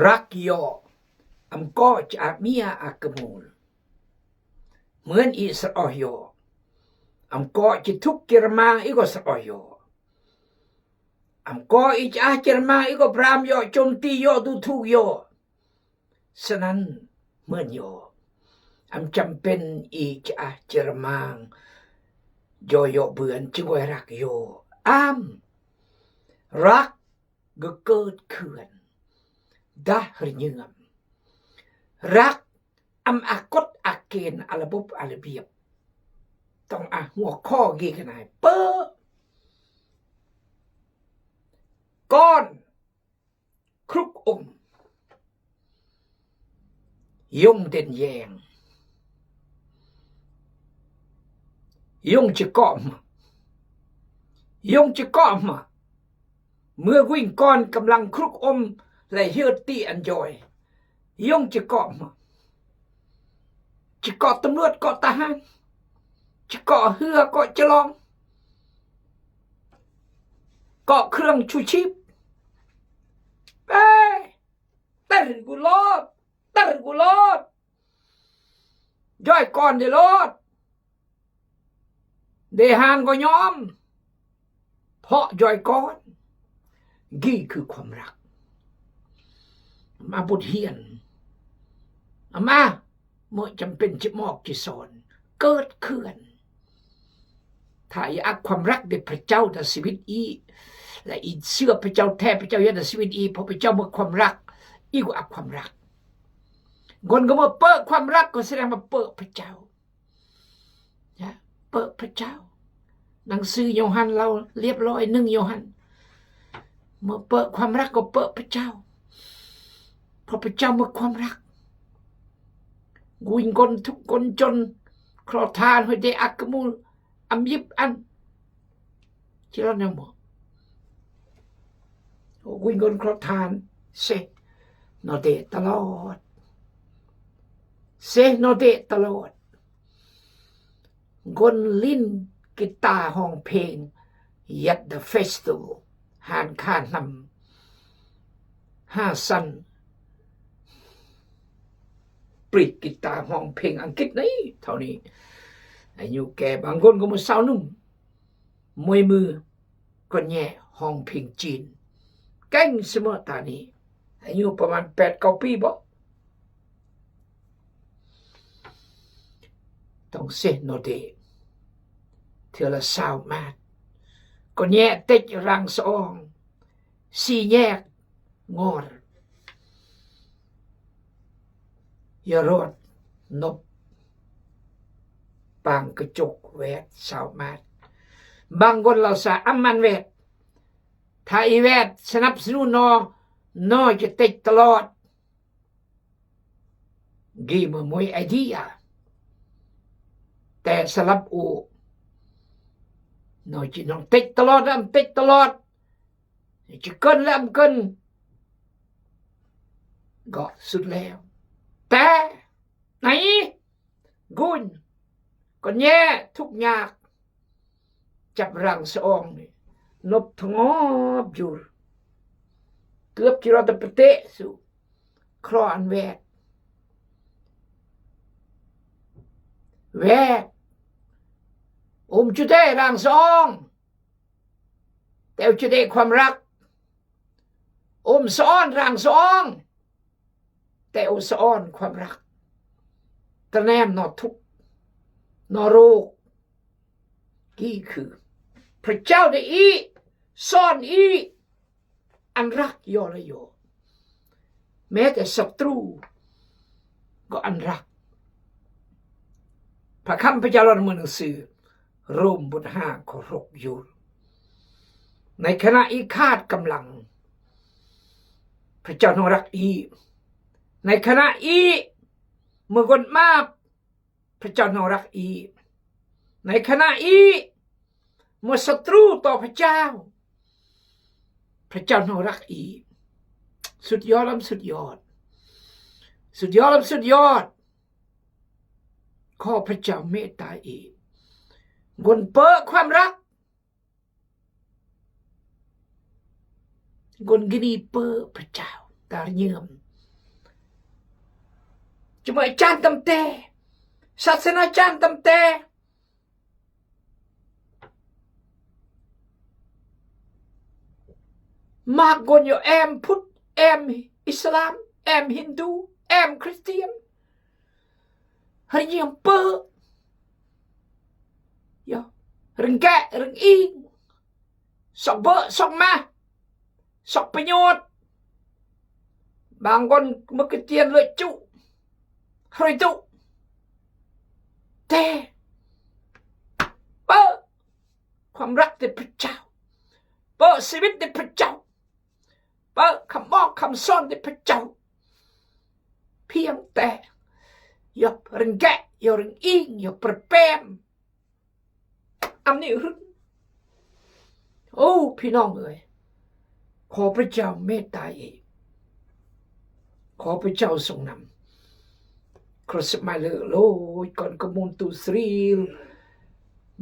Rakk Yaa, amko ikke er mer akkemool. Møn i seraoh Yaa, amko ikke tuk jermang i go seraoh Yaa. Amko ikke er jermang i go bram Yaa, jomti Yaa, du tuk Yaa. Senan møn Yaa. Am jampen ikke er jermang. Joi Yaa bøn, jingoi Rakk Yaa. Am Rakk ge gød køn. Dah rnyøm. Rakk am akot aken alabop alabiep. Tong ah hua ko ge kenai. Pe. Kon. Kruk um. Yong den yeng. Yong je kom. Yong je kom. Mø guing kon kemlang kruk um le hiøt ti an joi. Yong je kom. ຈະເກາະຕຳຫຼວດ ເກາະທະຫານ ຈະເກາະເຮືອ ເກາະຈະລອງ ເກາະເຄື່ອງຊູຊີບ ເອີ ເຕີນກູໂລດ ເຕີນກູໂລດ ຢອຍກ່ອນເດໂລດ. ເດຫານກໍຍອມ ເພາະຢອຍກ່ອນ. ນີ້ຄືຄວາມຮັກ. ມາບົດຮຽນ ມາ ເມື່ອຈຳເປັນຈະມອກຈະສອນ ເກີດເຂື່ອນ. ຖ້າອີອັກຄວາມຮັກເດ ພະເຈົ້າດາຊີວິດອີ ແລະ ອີເຊື່ອພະເຈົ້າແທ້ ພະເຈົ້າຢາກດາຊີວິດອີ ເພາະພະເຈົ້າເໝິດຄວາມຮັກ ອີກໍອັກຄວາມຮັກ. ຄົນກໍເມື່ອເປີະຄວາມຮັກ ກໍສະແດງວ່າເປີະພະເຈົ້າ. ນະ ເປີະພະເຈົ້າ. ໜັງສືໂຍຮັນເລົ່າລຽບລ້ອຍ ໜຶ່ງໂຍຮັນ ເມື່ອເປີະຄວາມຮັກກໍເປີະພະເຈົ້າ ເພາະພະເຈົ້າເໝິດຄວາມຮັກ. ກຸຍກົນທຸກຄົນຈົນ ເຄາະທານ ຫົວໃຈອັກກະມູ ອຳຢິບອັນ ທີ່ລາວແນວບໍ່ ໂອ້ ກຸຍກົນເຄາະທານ ເຊໂນເດຕະຫຼອດ ເຊໂນເດຕະຫຼອດ. ກົນຫຼິ້ນກີຕາຮ້ອງເພງ At the Festival ຮ້ານຄ້ານຳຫ້າຊັ້ນ ປລີດກີຕາຮ້ອງເພງອັງກິດໃນເທົ່ານີ້ ອາຍຸແກ່ ບາງຄົນກໍມາຊາວໜຸ່ມ ມວຍມື ກໍແຍ່ຮ້ອງເພງຈີນ ເກັ່ງສະເໝີຕານີ້ ອາຍຸປະມານແປດເກົ້າປີບໍ ຕ້ອງເຊໂນເດ ເທື່ອລະຊາວມາດ ກໍແຍ່ເຕັກຣາງສະອອງ ສີ່ແຍກ ງອນ ຢາໂຣດ ນົບ ປາງກະຈົກ ແວດ ຊາວມາດ. ບາງຄົນລາວສາອຳມັນແວດ ຖ້າອີແວດສະໜັບສະໜູນນໍ ນໍຈະເຕັກຕະຫຼອດ. ກີເມື່ອມວຍໄອເດຍ ແຕ່ສຳລັບອູ ນໍຈີນອງເຕັກຕະຫຼອດ ອຳເຕັກຕະຫຼອດ. ຈະເກີນແລະອຳເກີນກໍສຸດແລ້ວ ແຕ່ໃນກຸນກໍແຍ່ທຸກຍາກ ຈັບຣາງສະອອງນີ້ ນົບທະງອບຢູ່ ເກືອບຈິລອດຕະປະເຕະສູ່ ຄລໍອັນແວດ ແວດ ອົມຈຸເດຣາງສະອອງ ແຕ່ອຸຈະເດຄວາມຮັກ ອົມສະອອນຣາງສະອອງ ແຕ່ອົມສະອອນຄວາມຮັກ ຕະແນມນໍທຸກນໍໂລກ. ກີຄືພະເຈົ້າໄດ້ອີ ສອນອີ ອັນຮັກຍໍລະຍໍ ແມ້ແຕ່ສັດຕູກໍອັນຮັກ. ພະຄຳພະເຈົ້າລອດເມືອໜັງສື ໂຣມບົດຫ້າ ຂໍ້ຫົກຢູ່ ໃນຂະນະອີຂາດກຳລັງ ພະເຈົ້ານອງຮັກອີ ໃນຂະນະອີ ເມື່ອຄົນມາບ ພະເຈົ້ານອງຮັກອີ ໃນຂະນະອີ ເມື່ອສັດຕູຕໍ່ພະເຈົ້າ ພະເຈົ້ານອງຮັກອີ ສຸດຍອດລຳສຸດຍອດ ສຸດຍອດລຳສຸດຍອດ. ຂໍພະເຈົ້າເມດຕາອີກ ຄົນເປີຄວາມຮັກ ຄົນກິນີເປີພະເຈົ້າ ຕາເຍືອມ ຈະມາອາຈານຕຳແຕ່ ສາສະໜາຈານຕຳແຕ່ ມາກອນຢູ່ແອມພຸດ ແອມອິດສະລາມ ແອມຮິນດູ ແອມຄຣິສຕຽນ ຮະຍຽມເປີ ຢາ ເລື່ອງແກະເລື່ອງອີງ ຊອກເບີຊອກມາ ຊອກປະໂຫຍດ ບາງຄົນມື້ກະຕຽນເລີຍຈຸ ຮອຍຕຸ ແຕ່ ເປີ ຄວາມລັກແດ່ພະເຈົ້າ ເປີຊີວິດແດ່ພະເຈົ້າ ເປີຄຳບອກຄຳສອນແດ່ພະເຈົ້າ ພຽງແຕ່ຢ່າເລັ່ງແກະ ຢ່າເລັ່ງອີງ ຢ່າປະແປມ ອຳນີ້ຮຶ ໂອ້ ພີ່ນ້ອງເອີຍ ຂໍພະເຈົ້າເມດຕາອີກ ຂໍພະເຈົ້າຊົງນຳ ຄຣິສມາເລີໂລຍ ກ່ອນກະມູນຕູສຣີລ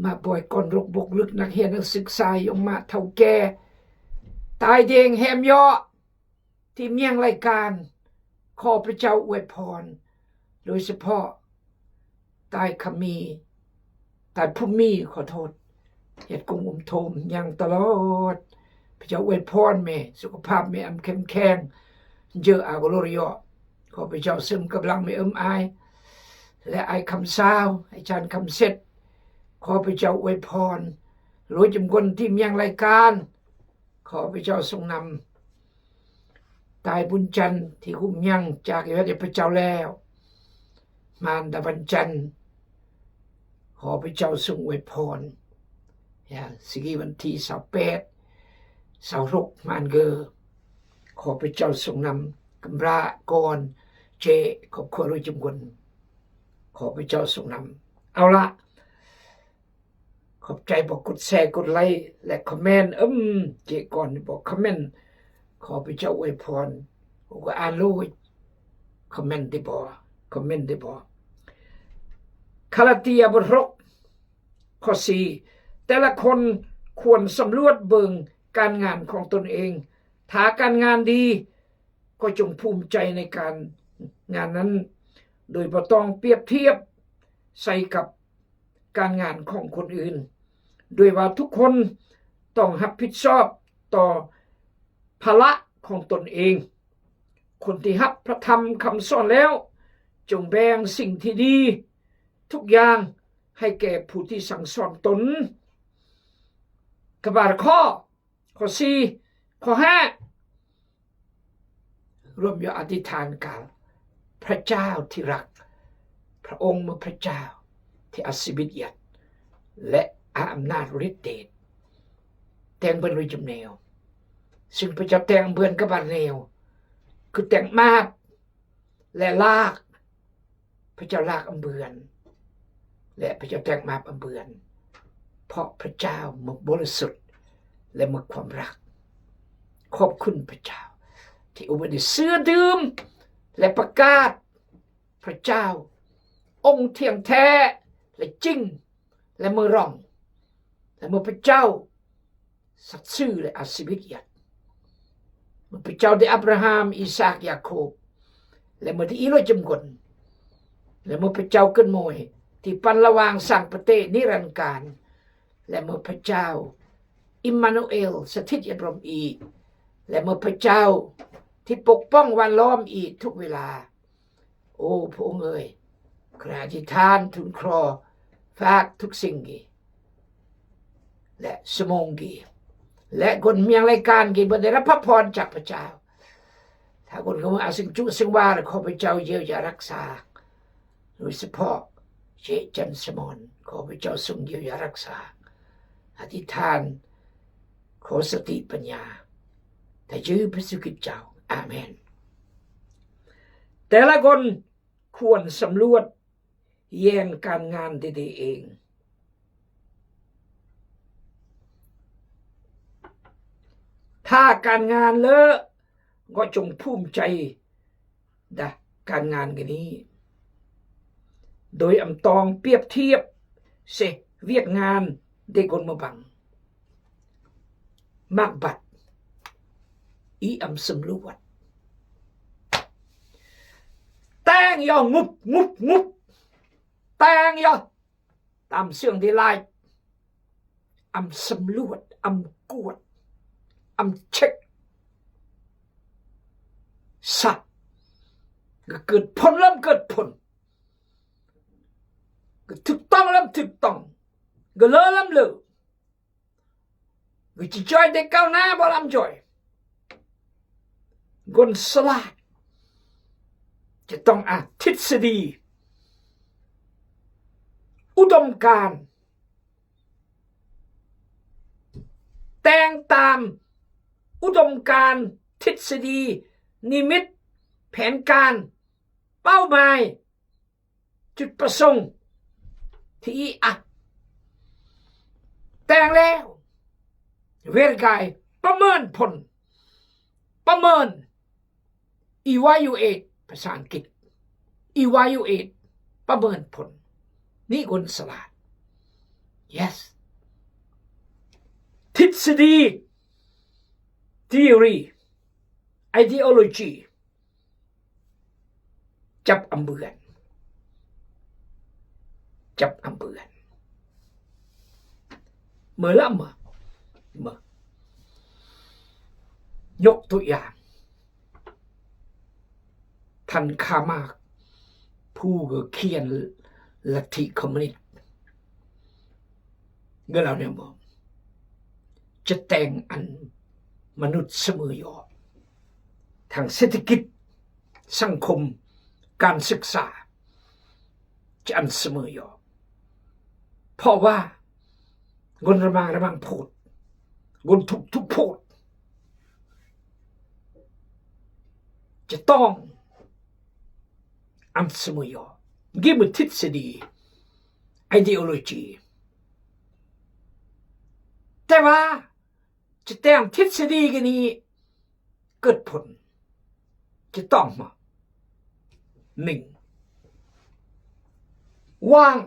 ມາບອຍກ່ອນລົກບົກລຶກ ນັກຮຽນນັກສຶກສາ ຍົມມາເຖົ້າແກ່ ຕາຍແດງແຮມເຍາະ ທີ່ມຽງລາຍການ ຂໍພະເຈົ້າອວຍພອນ ໂດຍສະເພາະ ຕາຍຄຳມີ ຕາຍພູມມີ ຂໍໂທດ ເຮັດກຸງອຸມໂທມ ຍັງຕະຫຼອດ ພະເຈົ້າອວຍພອນແມ່ ສຸຂະພາບແມ່ອຳເຂັ້ມແຂງ ເຈີອາໂກໂລຣິໂອ ຂໍພະເຈົ້າເສີມກຳລັງແມ່ເອິ້ມອາຍ ແລະ ອ້າຍຄຳຊາວ ອາຈານຄຳເສັດ ຂໍພະເຈົ້າອວຍພອນ ໂລຍຈຸມຄົນທີ່ມຽງລາຍການ ຂໍພະເຈົ້າຊົງນຳ ຕາຍບຸນຈັນ ທີ່ຮຸ່ມຍັງຈາກເຫດພະເຈົ້າແລ້ວ ມານດາວັນຈັນ ຂໍພະເຈົ້າຊົງອວຍພອນ ຍາ ຊິກີວັນທີຊາວແປດ ຊາວຫົກ ມານເກີ ຂໍພະເຈົ້າຊົງນຳ ກຳລາ ກອນ ເຈ ຄອບຄົວໂລຍຈຸມຄົນ ຂໍພະເຈົ້າຊົງນຳ ເອົາລະ ຂອບໃຈ ບໍ່ກົດແຊ ກົດໄລ ແລະ ຄອມເມັນ ອືມ ເຈກ່ອນ ບໍ່ຄອມເມັນ ຂໍພະເຈົ້າອວຍພອນ ໂອ ກໍອ່ານໂລຍ ຄອມເມັນໄດ້ບໍ່ ຄອມເມັນໄດ້ບໍ່ ກາລາເຕຍ ບົດຫົກ ຂໍ້ສີ່ ແຕ່ລະຄົນຄວນສຳຫຼວດເບິ່ງການງານຂອງຕົນເອງ ຖ້າການງານດີ ກໍຈົ່ງພູມໃຈໃນການງານນັ້ນ ໂດຍບໍ່ຕ້ອງປຽບທຽບໃສ່ກັບການງານຂອງຄົນອື່ນ ດ້ວຍວ່າທຸກຄົນຕ້ອງຮັບຜິດຊອບຕໍ່ພາລະຂອງຕົນເອງ. ຄົນທີ່ຮັບພະທຳຄຳສອນແລ້ວ ຈົ່ງແບ່ງສິ່ງທີ່ດີທຸກຢ່າງໃຫ້ແກ່ຜູ້ທີ່ສັ່ງສອນຕົນ. ກະບາດຂໍ້ ຂໍ້ສີ່ ຂໍ້ຫ້າ ລວມຢູ່ອະທິຖານການ ພະເຈົ້າທີ່ຮັກ ພະອົງເປັນພະເຈົ້າທີ່ອາຊີວິດຍາດ ແລະ ອາອຳນາດລິດເດດ ແຕ່ງເບິ່ນໂລຍຈຸມແນວ ຊຶ່ງພະເຈົ້າແຕ່ງເບິ່ນກະບາດແນວ ຄືແຕ່ງມາບ ແລະ ລາກ ພະເຈົ້າລາກອຳເບືອນ ແລະ ພະເຈົ້າແຕ່ງມາບອຳເບືອນ ເພາະພະເຈົ້າມາບໍລິສຸດ ແລະ ມາຄວາມລັກ. ຂອບຄຸນພະເຈົ້າ ທີ່ອົງໄດ້ເຊື່ອດື່ມ ແລະ ປະກາດພະເຈົ້າອົງທ່ຽງແທ້ ແລະ ຈິງ ແລະ ເມື່ອຮ້ອງ ແລະ ເມື່ອພະເຈົ້າ ສັດຊື່ ແລະ ອາຊີວິດຍາດ ເມື່ອພະເຈົ້າໄດ້ອັບຣາຮາມ ອີສາກ ຢາໂຄບ ແລະ ເມື່ອທີ່ອີໂລຍຈຳກົນ ແລະ ເມື່ອພະເຈົ້າເກີດໂມຍ ທີ່ປັນລະຫວ່າງສ້າງປະເຕດນິລັນການ ແລະ ເມື່ອພະເຈົ້າ ອີມມານູເອລ ສະຖິດຢູ່ຮ່ວມອີກ ແລະ ເມື່ອພະເຈົ້າທີ່ປົກປ້ອງຫວ່ານລ້ອມອີກທຸກເວລາ. ໂອ ພະອົງເອີຍ ຂ້າອະທິຖານທູນຂໍຝາກທຸກສິ່ງກີ້ ແລະ ຊົ່ວໂມງກີ້ ແລະ ຄົນມຽງລາຍການກີ້ ເພິ່ນໄດ້ຮັບພະພອນຈາກພະເຈົ້າ. ຖ້າຄົນເຂົາເມືອອາເຊັງຈຸເຊັງວາ ຂໍພະເຈົ້າຢຽວຢາຮັກສາ ໂດຍສະເພາະເຈ ຈັນສະໝອນ ຂໍພະເຈົ້າຊົງຢຽວຢາຮັກສາ. ອະທິຖານ ຂໍສະຕິປັນຍາ ໃນຊື່ພະເຢຊູຄຣິດເຈົ້າ. ອາເມນ. ແຕ່ລະຄົນຄວນສຳຫຼວດແຍງການງານດີໆເອງ. ຖ້າການງານເລີ ກໍຈົ່ງພູມໃຈ ດະ ການງານກະນີ້ ໂດຍອຳຕອງປຽບທຽບເສວຽກງານເດກົນມະບັງ ມັກບັດ ອີອຳສຳຫຼວດ ແຕ່ ງຢ່າງຸບງຸບງຸບ ແຕ່ງຢ່າງຕາມເຊື່ອງທີ່ຫຼາຍ ອຳສຳຫຼວດ ອຳກວດ ອຳເຊັກ ສະ ກໍເກີດຜົນລຳເກີດຜົນ ກໍຖືກຕ້ອງລຳຖືກຕ້ອງ ກໍເລີລຳເລີ ກໍຈະຈ່ອຍໄດ້ກ້າວໜ້າບໍ່ລຳຈ່ອຍ. ຄົນສະຫຼາດຈະຕ້ອງອາທິດສະດີ ອຸດົມການ ແຕ່ງຕາມອຸດົມການ ທິດສະດີ ນິມິດ ແຜນການ ເປົ້າໝາຍ ຈຸດປະສົງທີ່ອະ ແຕ່ງແລ້ວ ເວລກາຍ ປະເມີນຜົນ ປະເມີນ evaluate ພາສາອັງກິດ evaluate ປະເມີນຜົນ ນີ້ຄົນສະຫຼາດ yes ທິດສະດີ theory ideology ຈັບອຳເບືອນ ຈັບອຳເບືອນ ເມື່ອລະເມື່ອ ເມື່ອ ຍົກຕົວຢ່າງ ທ່ານຄາມາກ ຜູ້ກໍຂຽນລັດທິຄອມມູນິດ ເງິນເຫຼົ່ານີ້ບໍ່ ຈະແຕ່ງອັນມະນຸດສະເໝີຢອດ ທາງເສດຖະກິດ ສັງຄົມ ການສຶກສາ ຈະອັນສະເໝີຢອດ ເພາະວ່າ ຄົນລະມັງລະວັງໂພດ ຄົນທຸກທຸກໂພດ ຈະຕ້ອງອັນສະເໝີຢອດ ກິມທິດສະດີ ideology ແຕ່ວ່າຈະແຕ່ງທິດສະດີກັນນີ້ ເກີດຜົນ ຈະຕ້ອງມາ ໜຶ່ງ ວາງ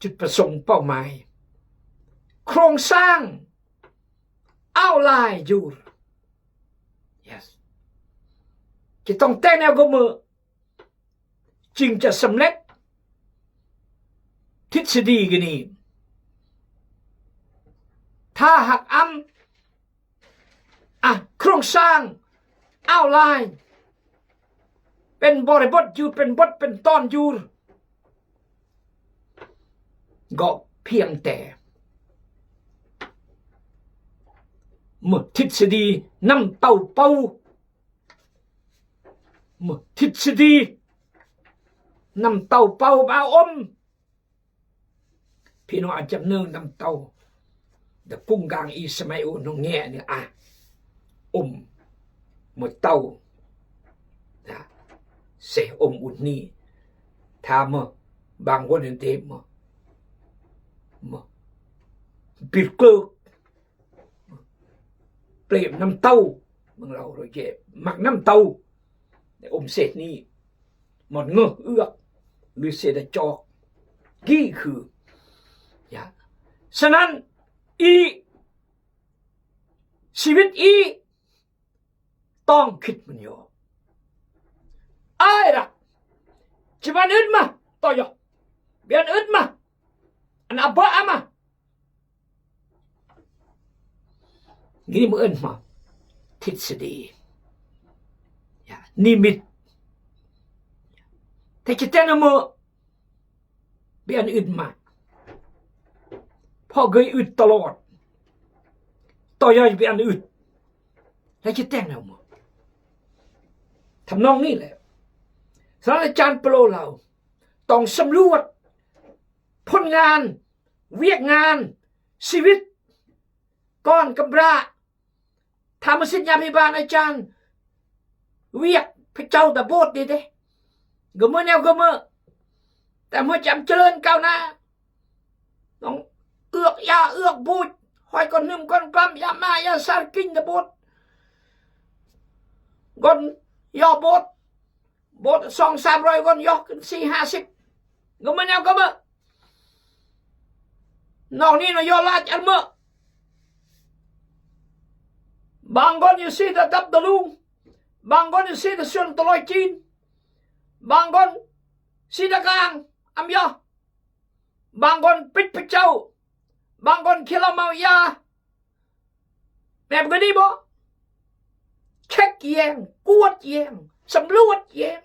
ຈຸດປະສົງເປົ້າໝາຍ ໂຄງສ້າງ outline ຢູ່ yes ຈະຕ້ອງແຕ່ງແນວກະມື ຈຶ່ງຈະສຳເລັດທິດສະດີກະນີ້ ຖ້າຫາກອຳ ອະ ໂຄງສ້າງ outline ເປັນບໍລິບົດຢູ່ ເປັນບົດເປັນຕອນຢູ່ ກໍພຽງແຕ່ ເມື່ອທິດສະດີນ້ຳເຕົ້າເປົ່າ ເມື່ອທິດສະດີນ້ຳເຕົ້າເປົ່າມາອົມ ພີ່ນ້ອງອາດຈຳເນີນຳເຕົ້າ ແຕ່ກຸງກາງອີສະໄໝໂອນົງແງະນີ້ອະ ອົມ ມື້ເຕົ້າ ນະ ເສ ອົມອຸນນີ ຖ້າເມື່ອ ບາງຄົນເຫັນເທມເມື່ອ ເມື່ອ ປິດເກີກ ເປຣມນ້ຳເຕົ້າ ເມືອງລາວເຮົາເຈ ມັກນ້ຳເຕົ້າ ອົມເສດນີ້ ໝົດເງີເອືອກ ຫຼືເສດຈອກ ກີ້ຄື ຍາ ສະນັ້ນ ອີ ຊີວິດອີ ຕ້ອງຄິດມັນຢູ່ ອ້າຍລະ ຈະບຽນອຶດມາ ຕໍ່ຢໍ ບຽນອຶດມາ ອັນອາເບີອາມາ ນີ້ມື້ເອີ້ນມາທິດສະດີ ນິມິດ ແຕ່ຈະແຕ່ນະເມີ ເປັນອັນອຶດມາ ເພາະເຄີຍອຶດຕະຫຼອດ ຕໍ່ຢ່າເປັນອັນອຶດ ແລ້ວຈະແຕ່ນະເມີ ທຳນອງນີ້ແຫຼະ ສະນັ້ນອາຈານໂປໂລລາວ ຕ້ອງສຳຫຼວດຜົນງານ ວຽກງານ ຊີວິດ ກ່ອນກຳພາ ທຳມະສິດຍາພິບານອາຈານ ວຽກພະເຈົ້າຕາໂບດນີ້ເດ້ ກໍເມື່ອແນວກໍເມື່ອ ແຕ່ເມື່ອຈຳຈະເລີນກ້າວໜ້າ ຕ້ອງເອືອກຢາເອືອກບູດ ຫ້ອຍກ່ອນໜຶ່ມກ່ອນກຳ ຢາມາຢາສາດກິນຕາໂບດ ກ່ອນຢໍໂບດ ໂບດສອງສາມຮ້ອຍກ່ອນ ຢໍຂຶ້ນສີ່ຫ້າສິບ ກໍເມື່ອແນວກໍເມື່ອ ນອກນີ້ນະ ຢໍຫຼາຍອັນເມື່ອ ບາງຄົນຢູ່ຊີຕະດັບຕະລຸງ ບາງຄົນເຮັດເສດສວນຕະຫຼອຍຈີນ, ບາງຄົນສີດາກາງອຳຢາ, ບາງຄົນປິດພະເຈົ້າ, ບາງຄົນກິນເຫຼົ້າເມາຢາ. ແມ່ນຄືນີ້ບໍ່? ເຊັກແຍງ, ກວດແຍງ, ສຳຫຼວດແຍງ.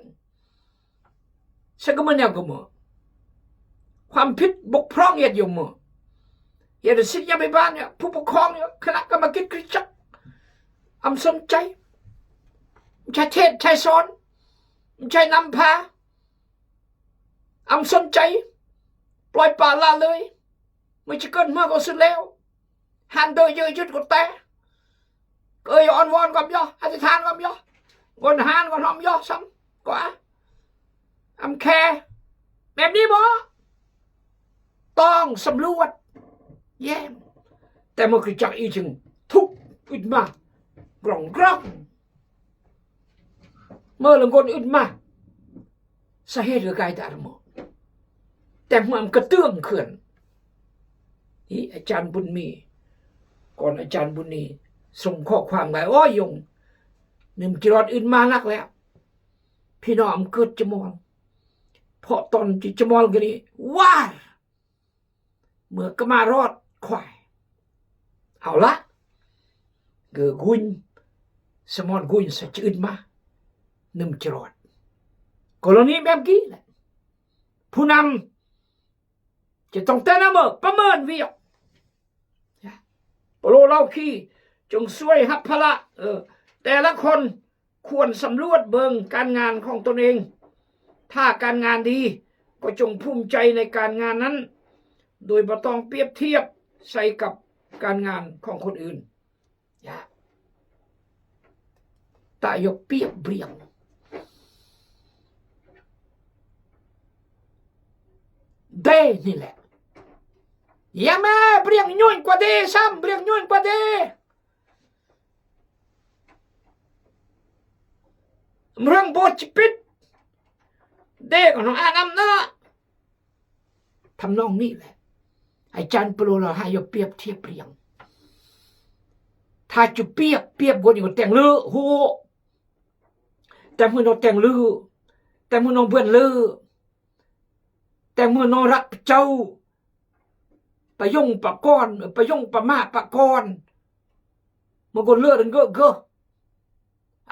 ສະກະເມີແນວກະເມີ ຄວາມຜິດບົກຜ່ອງເຮັດຢູ່ເມີ ເຮັດໃຫ້ສິດຍາພິບານເນຍ ຜູ້ປົກຄອງເນຍ ຄະນະກຳມະການຄຣິສຕະຈັກ ອຳສົນໃຈ. ໃຊ້ເທດໃຊ້ສອນ ໃຊ້ນຳພາ ອຳສົນໃຈ ປ່ອຍປະລະເລີຍ. ມັນຈະເກີດມາກໍສຸດແລ້ວ. ຫັນເດີເຢີຍຢຸດກໍແຕ່ ເອີຍ ອ້ອນວອນກໍບໍ່ ອະທິຖານກໍບໍ່ ງົນຫານກໍຫອມຢໍ້ຊ້ຳກວ່າ ອຳແຄ ແບບນີ້ບໍ່? ຕ້ອງສຳຫຼວດແຍງ. ແຕ່ເມື່ອຄຣິສຕະຈັກອີ່ຈຶ່ງທຸກອຶດມາກຣອງກຣອງ ເມື່ອລະງົນອຶດມາ ສາເຫດກໍກາຍຕາມໝົດ ແຕ່ເມື່ອມັນກະເຕື້ອງເຂື່ອນ. ນີ້ອາຈານບຸນມີ ກ່ອນອາຈານບຸນມີສົ່ງຂໍ້ຄວາມໄປ ໂອ້ຍ ຍົງ ໜຶ່ງຈະລອດອຶດມານັກແລ້ວ ພີ່ນ້ອງເກີດຈະມອນ ເພາະຕອນທີ່ຈະມອນກໍນີ້ ວ້າຍ ເມື່ອກະມາລອດຄວາຍ ເອົາລະ ເກີກຸນ ສະມອນກຸນສະຈະອຶດມາ ໜຶ່ງຈະລອດ. ກໍລະນີແບບກີ້ແຫຼະ ຜູ້ນຳຈະຕ້ອງແຕ່ນຳເມີປະເມີນວຽກ ໂປໂລລາວຄີ ຈົ່ງຊ່ວຍຮັບພາລະ ເອີ ແຕ່ລະຄົນ ຄວນສຳຫຼວດເບິ່ງການງານຂອງຕົນເອງ. ຖ້າການງານດີ ກໍຈົ່ງພູມໃຈໃນການງານນັ້ນ ໂດຍບໍ່ຕ້ອງປຽບທຽບໃສ່ກັບການງານຂອງຄົນອື່ນ. ຢ່າ ຕາຢ່າປຽບບຽງ ເດນີ້ແຫຼະ. ຢ່າມາບຽງຍ້ອນກວ່າເດຊ້ຳ ບຽງຍ້ອນກວ່າເດ. ເລື່ອງໂບດຊິປິດ ເດກໍນ້ອງອານຳເນາະ ທຳນອງນີ້ແຫຼະ. ອາຈານໂປໂລລາວໃຫ້ຢ່າປຽບທຽບບຽງ. ຖ້າຈະປຽບ ປຽບຄົນນີ້ກໍແຕ່ງເລີ ໂຫ ແຕ່ງເມື່ອນ້ອງແຕ່ງເລີ ແຕ່ງເມື່ອນ້ອງເບືອນເລີ ແຕ່ງເມື່ອນ້ອງລັກເຈົ້າ ປະຍົງປະກອນ ປະຍົງປະມາປະກອນ ມັນກໍເລີເດີເກີ ອ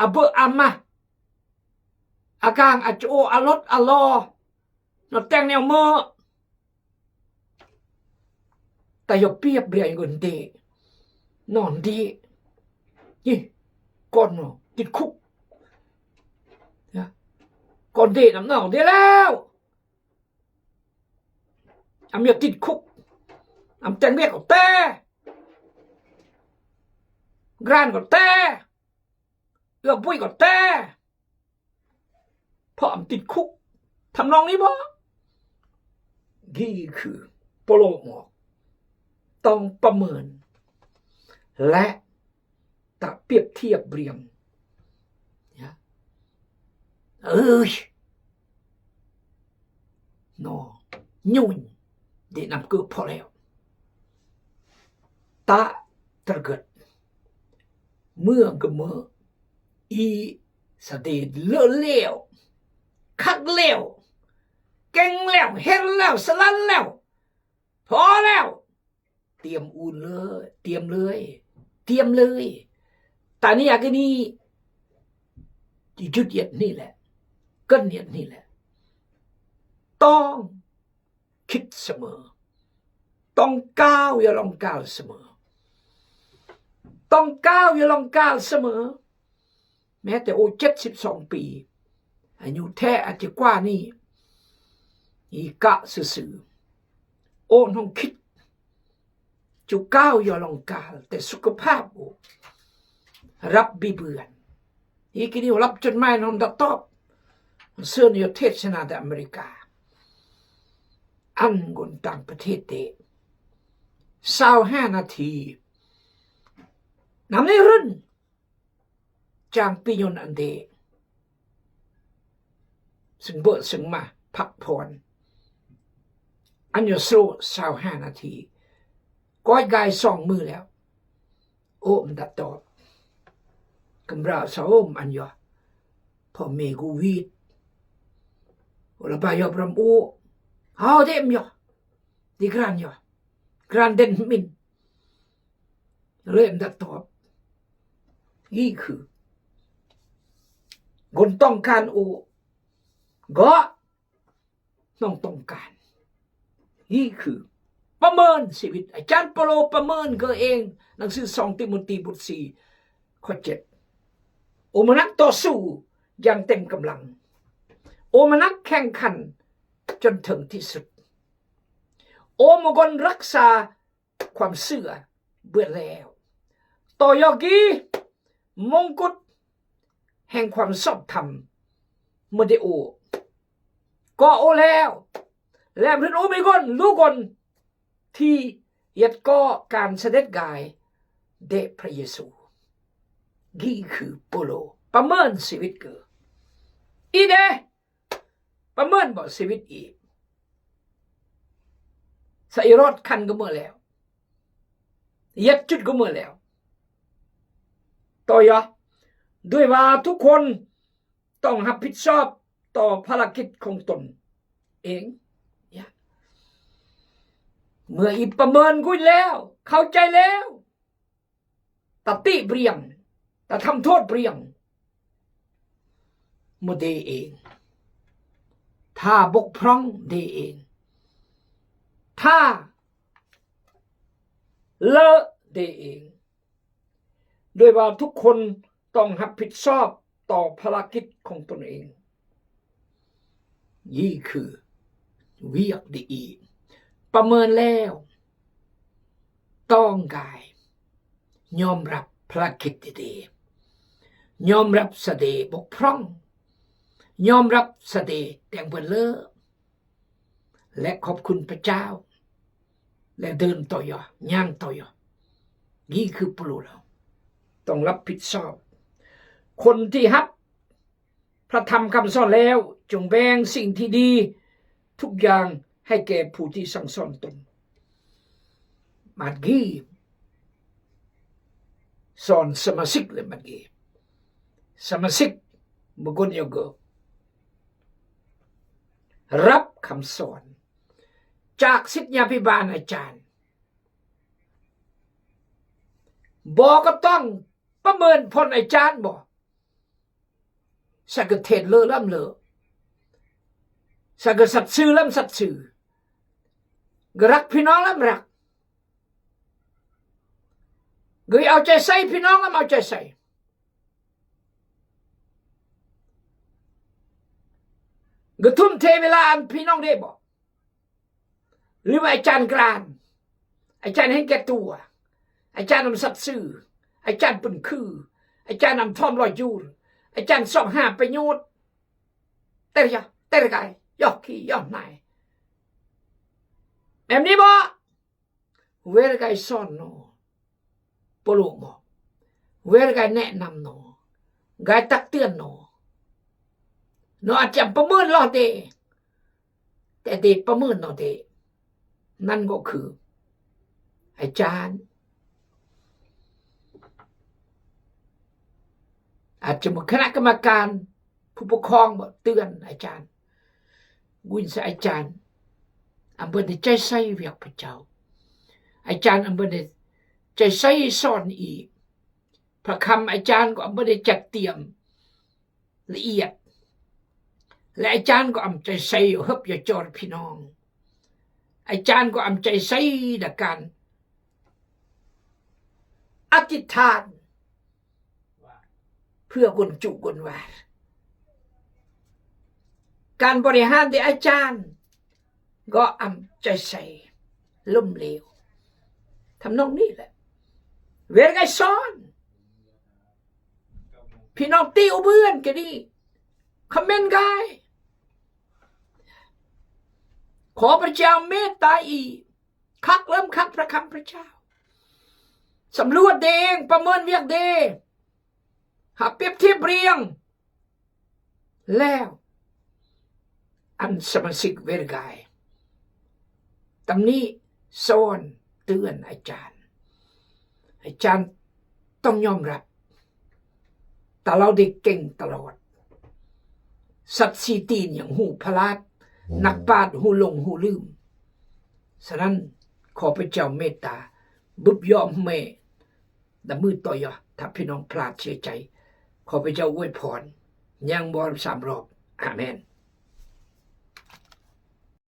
າເບີອາມາ ອາກາງອາໂຈອາລົດອາລໍ ນະແຕ່ງແນວເມີ ແຕ່ຢ່າປຽບເບຍເງິນເດ ນອນເດ ນີ້ ກ່ອນເນາະ ຕິດຄຸກ ນະ ກ່ອນເດນຳນອງເດແລ້ວ. ອຳເມຍຕິດຄຸກ ອຳແຕ່ງວຽກກໍແຕ່ ກຣານກໍແຕ່ ເອື້ອງປຸ້ຍກໍແຕ່ ເພາະອຳຕິດຄຸກ ທຳນອງນີ້ບໍ່? ນີ້ຄືໂປໂລໝອກ ຕ້ອງປະເມີນ ແລະ ຕະປຽບທຽບບຽງ ເອີຍ ນໍ ຍູນ ເດນຳເກີບພໍແລ້ວ ຕະຕະເກີດ ເມື່ອກະເມີ ອີສະເດ ເລີແລ້ວ ຄັກແລ້ວ ເກັ່ງແລ້ວ ເຮັດແລ້ວ ສະຫຼັນແລ້ວ ພໍແລ້ວ ຕຽມອຸ່ນເລີຍ ຕຽມເລີຍ ຕຽມເລີຍ ຕານີ້ອາກະນີ ຈຸດເຢັດນີ້ແຫຼະ ເກີນເຢັດນີ້ແຫຼະ ຕ້ອງຄິດສະເໝີ ຕ້ອງກ້າວຢ່າລອງການສະເໝີ ຕ້ອງກ້າວຢ່າລອງການສະເໝີ ແມ້ແຕ່ໂອເຈັດສິບສອງປີ ອາຍຸແທ້ອາດຈະກວ່ານີ້ ອີກະຊື່ໆ ໂອນ້ອງຄິດ ຈຸກ້າວຢ່າລອງການ ແຕ່ສຸຂະພາບ ໂອ ຮັບບິເບືອນ ອີກະນິວ ຮັບຈົດໝາຍນອນດັດຕອບ ເຊີນຢູ່ເທດສະໜາແຕ່ອາເມລິກາ ອັນຄົນຕ່າງປະເທດເດ ຊາວຫ້ານາທີ ນຳໃນເຮືອນ ຈ້າງປີ້ຍົນອັນເດ ຊຶ່ງເບີດຊຶ່ງມາພັກຜ່ອນ ອັນຍອໂຊ ຊາວຫ້ານາທີ ກອຍກາຍສອງມື້ແລ້ວ ໂອມດາຕອບ ກຳລາວຊາໂອມ ອັນຍອ Pho me gu wit. Ula ba yo bram u. Hao de myo. Di gran yo. Gran den min. Lem da top. Gi khư. Gon tong kan u. Go. ນ້ອງຕ້ອງການ. ນີ້ຄືປະເມີນຊີວິດ. ອາຈານເປາໂລປະເມີນເກີເອງ, ໜັງສືສອງຕີໂມທີບົດສີ່ ຂໍ້ເຈັດ. ໂອມະນັກຕໍ່ສູ້ຢ່າງເຕັມກຳລັງ, ໂອມະນັກແຂ່ງຂັນຈົນເຖິງທີ່ສຸດ, ໂອມະກົນຮັກສາ ຄວາມເຊື່ອເບີດແລ້ວ, ຕໍ່ຢໍກີມົງກຸດແຫ່ງຄວາມຊອບທຳ ເມີເດໂອ ກໍໂອແລ້ວ, ແລະເພິ່ນໂອມີກົນ ລູກົນທີ່ຢຽດກໍການສະເດັດກາຍແດ່ພະເຢຊູ. ນີ້ຄືໂປໂລປະເມີນຊີວິດເກີ. ອີເດ ປະເມີນບໍ່ຊີວິດອີກ? ສະອີຣອດຄັນກໍເມີແລ້ວ, ຢຽດຈຸດກໍເມີແລ້ວ. ຕໍ່ຢໍ ດ້ວຍວ່າທຸກຄົນຕ້ອງຮັບຜິດຊອບຕໍ່ພາລະກິດຂອງຕົນເອງ. ເມື່ອອີປະເມີນກຸຍແລ້ວ, ເຂົ້າໃຈແລ້ວ, ຕະຕິບຣຽງ, ຕະທຳໂທດບຣຽງ ມາເດເອງ, ຖ້າບົກຜ່ອງເດເອງ, ຖ້າເລີເດເອງ, ດ້ວຍວ່າທຸກຄົນຕ້ອງຮັບຜິດຊອບຕໍ່ພາລະກິດຂອງຕົນເອງ. ນີ້ຄືວຽກດີອີ. ປະເມີນແລ້ວ, ຕ້ອງກາຍຍອມຮັບພາລະກິດດີໆ, ຍອມຮັບສະເດບົກຜ່ອງ, ຍອມຮັບສະເດແຕ່ງເບີນເລີ ແລະ ຂອບຄຸນພະເຈົ້າ ແລະ ເດີນຕໍ່ຢໍ, ຍ່າງຕໍ່ຢໍ. ນີ້ຄືໂປໂລລາວ ຕ້ອງຮັບຜິດຊອບ. ຄົນທີ່ຮັບ ພະທຳຄຳສອນແລ້ວ, ຈົ່ງແບ່ງສິ່ງທີ່ດີທຸກຢ່າງໃຫ້ແກ່ຜູ້ທີ່ສັ່ງສອນຕົນ. ມາດກີ ສອນສະມາຊິກເລີຍ, ມາດກີ ສະມາຊິກບາງຄົນຍັງກໍຮັບຄຳສອນຈາກສິດຍາພິບານອາຈານ. ບໍ່ກໍຕ້ອງປະເມີນພົນອາຈານບໍ່? ສາກະເທດເລີລຳເລີ, ສາກະສັດຊື່ລຳສັດຊື່, ກະລັກພີ່ນ້ອງລຳລັກ, ກະເອົາໃຈໃສ່ພີ່ນ້ອງລຳເອົາໃຈໃສ່, ກະທຸ່ມເທເວລາອັນພີ່ນ້ອງເດບໍ່? ຫຼືວ່າອາຈານການ, ອາຈານເຫັນແກ່ຕົວ, ອາຈານອຳສັດຊື່, ອາຈານປຶ້ນຄື, ອາຈານອຳທອມລໍຍຢູນ, ອາຈານຊອກຫາປະໂຫຍດ, ເຕີຢະ ເຕີໄກ ຢອກຂີ້ຢອກນາຍ, ແບບນີ້ບໍ່? ເວລາກາຍສອນນໍ ໂປໂລງອກ, ເວລາກາຍແນະນຳນໍ, ກາຍຕັກເຕືອນນໍ, ນໍອາດຈະປະເມີນລໍເດ, ແຕ່ເດປະເມີນນໍເດ, ນັ້ນກໍຄືອາຈານ, ອາດຈະມີຄະນະກຳມະການ ຜູ້ປົກຄອງບໍເຕືອນອາຈານ, ວິນສາອາຈານ ອຳເພິ່ນໄດ້ໃຈໃສ່ວຽກພະເຈົ້າ, ອາຈານອຳເພິ່ນໄດ້ໃຈໃສ່ສອນອີກ, ພະຄຳອາຈານກໍອຳເພິ່ນໄດ້ຈັດຕຽມລະອຽດ ແລະ ອາຈານກໍອຳໃຈໃສ່ເຮັບຢາຈອນພີ່ນ້ອງ, ອາຈານກໍອຳໃຈໃສ່ໃນການອະທິດຖານ ເພື່ອຄົນຈຸຄົນວ່າ, ການບໍລິຫານໂດຍອາຈານກໍອຳໃຈໃສ່ລົ້ມເຫຼວ, ທຳນອງນີ້ແຫຼະ. ເວລາກາຍສອນ ພີ່ນ້ອງຕິວເພື່ອນກໍດີ, ຄອມເມັນກາຍ, ຂໍພະເຈົ້າເມດຕາອີກ. ຄັກເລີ່ມຄັກພະຄຳພະເຈົ້າ, ສຳຫຼວດເດເອງ, ປະເມີນວຽກເດ, ຫາປຽບທຽບລຽງແລ້ວ, ອັນສະມາຊິກເວລາກາຍ ຕຳໜິສອນເຕືອນອາຈານ, ອາຈານຕ້ອງຍອມຮັບ, ຕາລາວໄດ້ເກັ່ງຕະຫຼອດ, ສັດສີ່ຕີນຍັງຮູ້ພະລາດ, ນັກປາດຮູ້ຫຼົງຮູ້ລືມ. ສະນັ້ນ ຂໍພະເຈົ້າເມດຕາ ບຶບຍ້ອມແມ່ ດຳມືຕໍ່ຢາ ຖ້າພີ່ນ້ອງພລາດເສຍໃຈ. ຂໍພະເຈົ້າອວຍພອນ ຍັງບໍ່ສາມຮອບ. ອາເມນ.